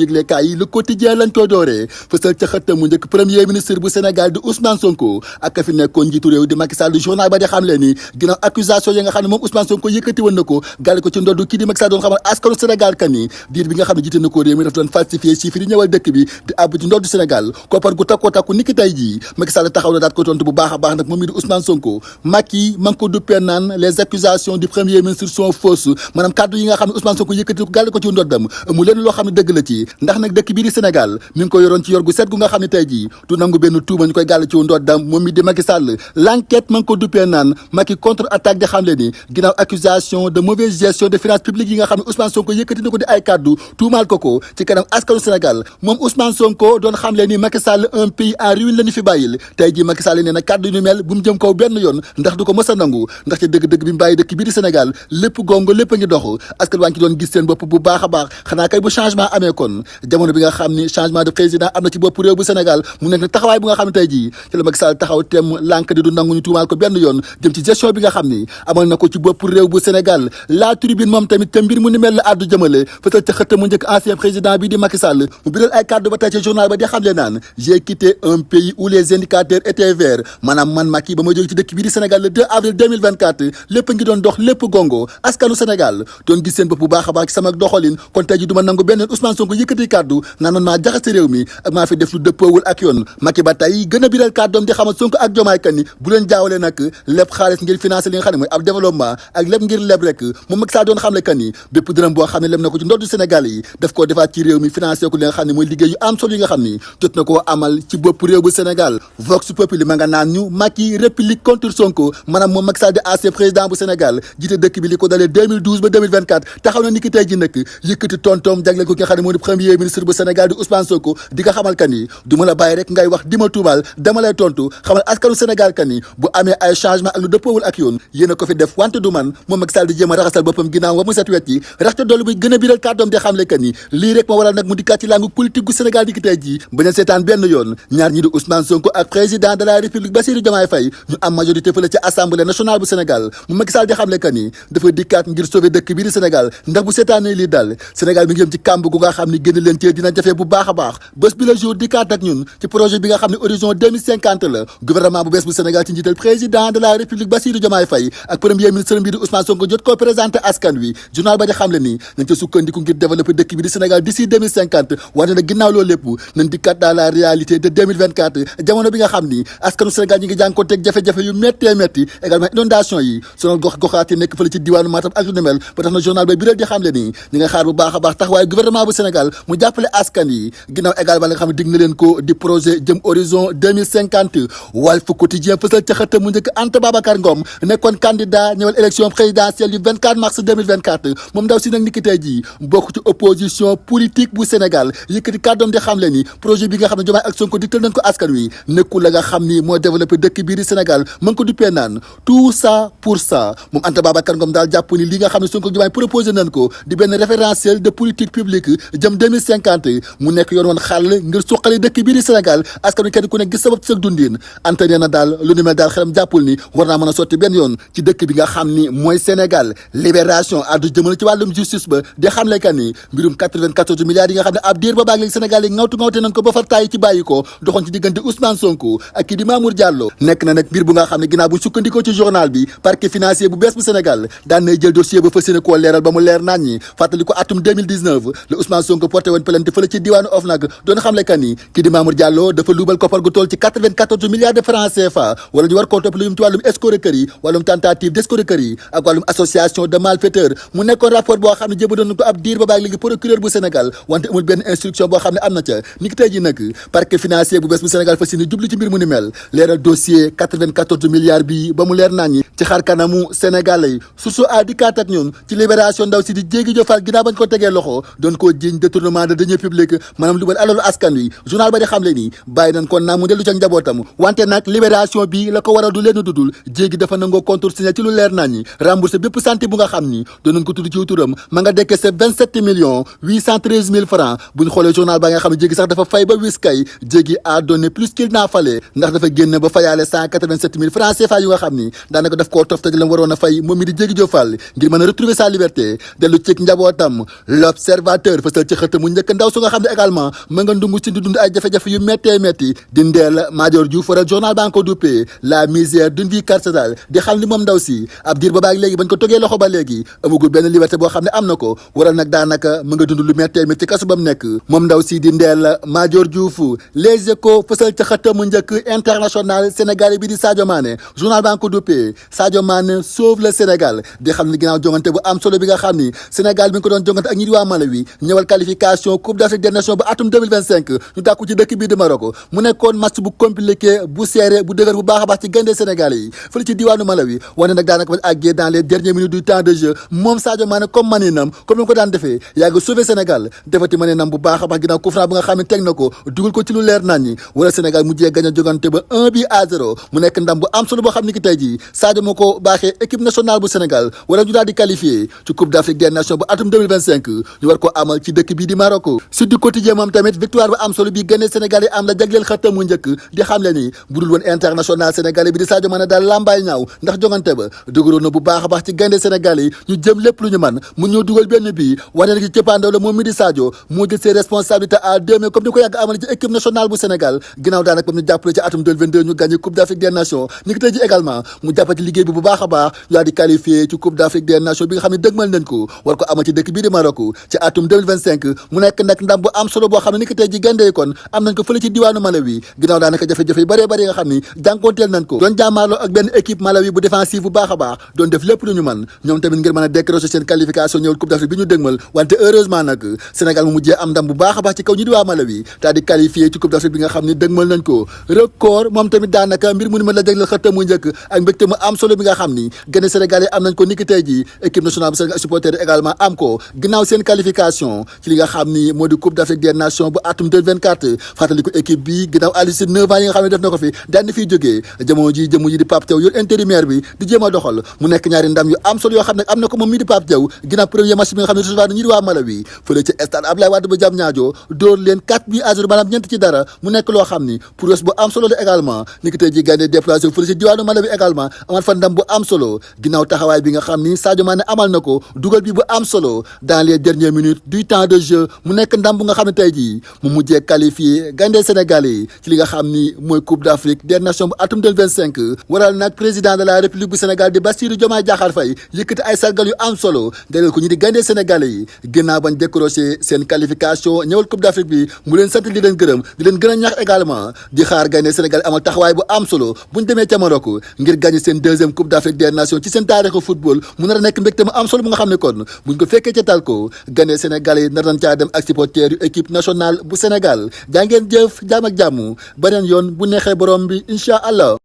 yëglekaay yi le quotidien lañ ko dooree fësal ca xëttam mu njëkk premier ministre bu Sénégal di Ousmane Sonko ak ka fi nekkoon njiitu réew di Macky Sall journal ba di xam le ni ginnaaw accusation yi nga xam ne moom Ousmane Sonko yëkkati woon na ko gàlle ko ci ndoddu kii di Macky Sall doon xamal askanu Sénégal kan ni diir bi nga xam ne jiite na ko réew mi daf doon falsifier chiffres yi ñëwal dëkk bi di àbb ci ndoddu Sénégal koppar gu takku niki tey jii Macky Sall taxaw na daat ko tontu bu baax a baax nag moom mi di Ousmane Sonko Macky ma ngi ko duppee naan les accusations du premier ministre sont fausses maanaam kàddu yi nga xam ne Ousmane Sonko yëkkati ko gàlle ko ci ndoddam mu leen loo xam ne dëgg la ci ndax nag dëkk bii di Sénégal mi ngi ko yoroon ci yor gu set gu nga xam ne tey jii du nangu benn tuuma ñu koy gàll ci ndoddam moom mi di Macky Sall l'enquête ma ngi ko duppee naan Macky contre attaque di xam le ni ginnaaw accusation de mauvaise gestion de finances publiques yi nga xam ne Ousmane Sonko yëkkati na ko di ay kàddu tuumaal ko ci kanam askanu Sénégal moom Ousmane Sonko doon xam le ni Macky Sall un pays en ruine la ñu fi bàyyil tey jii Macky Sall nee na kàddu yu mel bu mu jëm kaw benn yoon ndax du ko mës a nangu ndax ci dëgg-dëgg bi mu bàyyi dëkk bii di Sénégal lépp gongo lépp a ngi dox askan waa ngi ci doon gis seen bopp bu baax a baax xanaa kay bu changement amee kon jamono bi nga xam ni changement de président am na ci bopp réew bu Sénégal mu nekk nag taxawaay bu nga xam ne tey jii ci la Macky Sall taxaw temm lànk di du nangu ñu tuumaal ko benn yoon jëm ci gestion bi nga xam ni amal na ko ci bopp réew bu Sénégal la tribune moom tamit te mbir mu ni mel la àddu jëmale fësal ca xëtt mu njëkk ancien président bi di Macky Sall mu biral ay kàddu ba tey ci journal ba di xam le naan j'ai quitté un pays où les indicateurs étaient verts maanaam man Macky ba ma jóge ci dëkk bii di Sénégal le 2 avril 2024 lépp ngi doon dox lépp gongo askanu Sénégal doon gis seen bopp bu baax a baax ci sama doxalin kon tey ji du ma nangu benn Ousmane Sonko yëkkati kàddu naan man maa jaxase réew mi ak maa fi def lu dëppoowul ak yoon Macky ba tey gën a biral kàddoom di xamal Sonko ak Diomaye kan ni bu leen jaawale nag lépp xaalis ngir financer li nga xam ne mooy ab développement ak lépp ngir leb rek moom Macky Sall doon xam le kan ni bépp dërëm boo xam ne leb na ko ci ndoddu Sénégal yi daf koo defaat ci réew mi financé ko li nga xam ne mooy liggéey yu am solo yi nga xam ni jot na koo amal ci bopp réew bu Sénégal Vox Populi ma nga naan ñu Macky réplique contre Sonko maanaam moom Macky Sall di ancien président bu Sénégal jiite dëkk bi li ko dalee 2012 ba 2024 taxaw na ni ki tey ji nag yëkkati tontoom jagle ko ki nga xam ne moo di premier ministre bu Sénégal di Ousmane Sonko di nga xamal kan ni du ma la bàyyi rek ngay wax di ma tuumaal dama lay tontu xamal askanu Sénégal kan ni bu amee ay changement ak lu dëppoowul ak yoon yéen a ko fi def wante du man moom Macky Sall di jéem a raxasal boppam ginnaaw wa mu set wet yi raxte dollu bi gën a biral kàddoom di xamle kan ni lii rek moo waral nag mu dikkaat ci langue politique gu Sénégal di ki tey ji bañ a seetaan benn yoon ñaar ñi di Ousmane Sonko ak président de la République Bassirou Diomaye Faye ñu am majorité fële ci assemblée nationale bu Sénégal mu Macky Sall di xamle kan ni dafa dikkaat ngir sauver dëkk bii di Sénégal ndax bu seetaanee lii daal Sénégal mi ngi jëm ci kàmb gu nga xam ni génn leen ci dina jafe bu baax a baax bés bi la jour dikkaat ak ñun ci projet bi nga xam ne horizon 2050 la gouvernement bu bees bu Sénégal ci njiital président de la République Bassirou Diomaye Faye ak premier ministre bi di Ousmane Sonko jot koo présenté askan wi journal ba di xamle ni nañ ca sukkandiku ngir développer dëkk bi di Sénégal d'ici 2050 wante nag ginnaaw loolu lépp nañ dikkaat dans la réalité de 2024 jamono bi nga xam ni askanu Sénégal ñi ngi jànkoonteeg jafe-jafe yu méttee métti également inondation yi sonal gox-goxaat yi nekk fële ci diwaanu Matam ak lu ni mel ba tax na journal ba biral di xamle ni ñi nga xaar bu baax a baax taxawaay gouvernement bu Sénégal mu jàppale askan yi ginnaaw également la nga xam ne dig na leen ko di projet jëm horizon 2050 Walf Quotidien fësal ca xëtt mu njëkk Anta Babacar Ngom nekkoon candidat ñëwal élection présidentielle du 24 mars 2024 moom ndaw si nag ni ki tey jii bokk ci opposition politique bu Sénégal yëkkati kàddoom di xamle ni projet bi nga xam ne Diomaye ak Sonko digtal nañ ko askan wi nekkul la nga xam ni moo développé dëkk bii di Sénégal mën ko duppee naan tout ça pour ça moom Anta Babacar Ngom daal jàpp ni li nga xam ne Sonko Diomaye proposé nañ ko di benn référentiel de politique publique jëm 2050 mu nekk yoon woon xàll ngir suqali dëkk bii di Sénégal askan wi kenn ku nekk gis sabab ci sa dundin Anta nee na daal lu ni mel daal xelam jàppul ni war naa mën a sotti benn yoon ci dëkk bi nga xam ni mooy Sénégal libération addu jëmale ci wàllum justice ba di xamle kan ni mbirum 94 milliards yi nga xam ne ab diir ba baag léegi Sénégal yi ngawtu nañ ko ba far tàyyi ci bàyyi ko doxoon ci diggante Ousmane Sonko ak kii di Mamour Diallo nekk na nag mbir bu nga xam ne ginnaaw bu sukkandikoo ci journal bi parquet financier bu bees bu Sénégal daan nay jël dossier ba fas yéene koo leeral ba mu leer naan ñi fàttali ko atum 2019 la Ousmane Sonko porté woon plainte fële ci diwaanu OFNAC doon xamle kan ni kii di Mamour Diallo dafa luubal koppar gu toll ci 94 milliards de francs CFA wala ñu war koo topp lu yum ci wàllum escroquerie wàllum tentative d'escroquerie ak wàllum association de malfaiteurs mu nekkoon rapport boo xam ne jéba doon ko ab diir ba baag léegi procureur bu Sénégal wante amul benn instruction boo xam ne am na ca ni ki tey ji nag parquet financier bu bees bu Sénégal fas yéene jublu ci mbir mu ni mel leeral dossier 94 milliards bi ba mu leer naan ñi ci xar kanamu Sénégalais yi susu a dikkaat ak ñun ci libération ndaw si di Diégui Diop Fall ginnaaw bañ ko tegee loxo doon koo jiiñ détournement de deniers publics maanaam lu bal alalu askan wi journal ba di xamle ni bàyyi nañ ko naa mu dellu ca njabootam wante nag libération bi la ko waral du leen dudul Diégui dafa nangoo contresigné ci lu leer naan ñi remboursé bépp santé bu nga xam ni doon nañ ko tudd ci turam ma nga décaissé 27 millions 813 mille francs bu ñu xoolee journal ba nga xam ne Diégui sax dafa fay ba wis kay Diégui a donné plus qu'il n'a fallu ndax dafa génn ba fayaale 187 mille francs CFA yu nga xam ni daanaka daf koo toftal la waroon a fay moom mi di Diégui Diop Fall ngir mën a retrouver sa liberté dellu ci njabootam l'observateur fësal ci xët xëtt mu njëkk ndaw su nga xam ne également ma nga ndungu si di dund ay jafe-jafe yu méttee métti di Ndella Madior Diouf waral journal ba nga ko duppee la misère d'une vie carcérale di xam ni moom ndaw si ab diir ba baag léegi bañ ko tegee loxo ba léegi amagul benn liberté boo xam ne am na ko waral nag daanaka ma nga dund lu méttee métti kasu ba mu nekk moom ndaw si di Ndella Madior Diouf. Les Échos fësal ca xëtt mu njëkk international sénégalais bi di Sadio Mané journal ba nga ko duppee Sadio Mané sauve le Sénégal di xam ni ginnaaw jongante bu am solo bi nga xam ni Sénégal bi nga ko doon jongante ak ñi di waa Malawi ñëwal qualification Coupe d'Afrique des Nations ba atum 2025 ñu dàkku ci dëkk bii di Maroc mu nekkoon match bu compliqué bu serré bu dëgër bu baax a baax ci gaynde Sénégal yi fële ci diwaanu Malawi wane nag daanaka bañ àggee dans les dernières minutes du temps de jeu moom Sadio Mané comme maninam comme ni ko daan defee yaa ngi sauvé Sénégal defati maninam bu baax a baax ginnaaw coup franc bu nga xam ne teg na ko dugal ko ci lu leer nañ ñi wala Sénégal mujjee gañ a jogante ba 1-0 mu nekk ndam bu am solo boo xam ni ki tey jii Sadio moo ko baaxee équipe nationale bu Sénégal wala ñu daal di qualifié ci Coupe d'Afrique des Nations bu atum 2025 ñu war ko amal ci dëkk bii di Maroc. Sud du Quotidien moom tamit victoire bu am solo bi gënee Sénégal yi am la jagleel xëttam mu njëkk di xam le ni bu dul woon international sénégalais bi di Sadio Mané daal lambaay ñaaw ndax jogante ba dugaloon na bu baax a baax ci gaynde Sénégal yi ñu jëm lépp lu ñu man mun ñoo dugal benn bii wane na ci cëppaandaw la moom mi di Sadio moo jël ses responsabilités à 2 mai comme ni ko yàgg amal ci équipe nationale bu Sénégal ginnaaw daanaka ba mu jàppale ci atum 2022 ñu gagné Coupe d'Afrique des Nations ni ki tey ji également mu jàppale ci liggéey bi bu baax a baax yaa di qualifié ci Coupe d'Afrique des Nations bi nga xam ne dëgmal nañ ko war ko amal ci dëkk bii di Maroc ci atum 2025 mu nekk nag ndam bu am solo boo xam ne ni ki tey ji gandee kon am nañ ko fële ci diwaanu Malawi ginnaaw daanaka jafe-jafe yu bëree bëri nga xam ni jànkoonteel nañ ko doon jàmmaarloo ak benn équipe Malawi bu défensive bu baax a baax doon def lépp lu ñu mën ñoom tamit ngir mën a décrocher seen qualification ñëwul Coupe d'Afrique bi ñu dëgmal wante heureusement nag Sénégal mu mujjee am ndam bu baax a baax ci kaw ñi di waa Malawi daal di qualifié ci Coupe d'Afrique bi nga xam ni dëgmal nañ ko record moom tamit daanaka mbir mu ni ma la jagleel xëttam mu njëkk ak mbégte mu am solo bi nga xam ni gën a Sénégal yi am nañ ko niki tey ji équipe nationale bu Sénégal supporter également am ko ginnaaw seen qualification ci li nga xam ni moo di Coupe d'Afrique des Nations bu atum 2024 fàttali ko équipe bi ginnaaw Aliou Cissé 9 ans yi nga xam ne def na ko fi daan na fiy jógee jamono ji jëmm yi di Pape Thiaw yor intérimaire bi di jéem a doxal mu nekk ñaari ndam yu am solo yoo xam ne am na ko moom mii di Pape Thiaw ginnaaw premier match bi nga xam ne recevoir na ñi di waa Malawi fële ci stade Abdoulaye Wade bu Diamniadio dóor leen 4-0 maanaam ñeent ci dara mu nekk loo xam ni prouesse bu am solo la également ni ki tey ji gànnee déplacé fële ci diwaanu Malawi également amal fa ndam bu am solo ginnaaw taxawaay bi nga xam ni Sadio Mané amal na ko dugal bi bu am solo dans les dernières minutes du temps de jeu mu nekk ndam bu nga xam ne tey jii mu mujjee qualifié gànnee Sénégal yi ci li nga xam ni mooy Coupe d'Afrique des Nations bu atum 2025 waral nag président de la République bu Sénégal di Bassirou Diomaye Diakhar Faye yëkkati ay sargal yu am solo dalal ko ñi di gànnee Sénégalais yi ginnaaw bañ décroché seen qualification ñëwal Coupe d'Afrique bi mu leen sant di leen gërëm di leen gën a ñaax également di xaar gànnee Sénégal amal taxawaay bu am solo buñ demee ca Maroc ngir gagné seen deuxième Coupe d'Afrique des Nations ci seen taarixu football mu nar a nekk mbégte mu am solo bu nga xam ne kon buñ ko fekkee ca tal ko gànnee Sénégalais yi nar nañ caa dem ak supporters yu équipe nationale bu Sénégal jaa ngeen jëf jaam ak jàmm beneen yoon bu neexee borom bi incha allah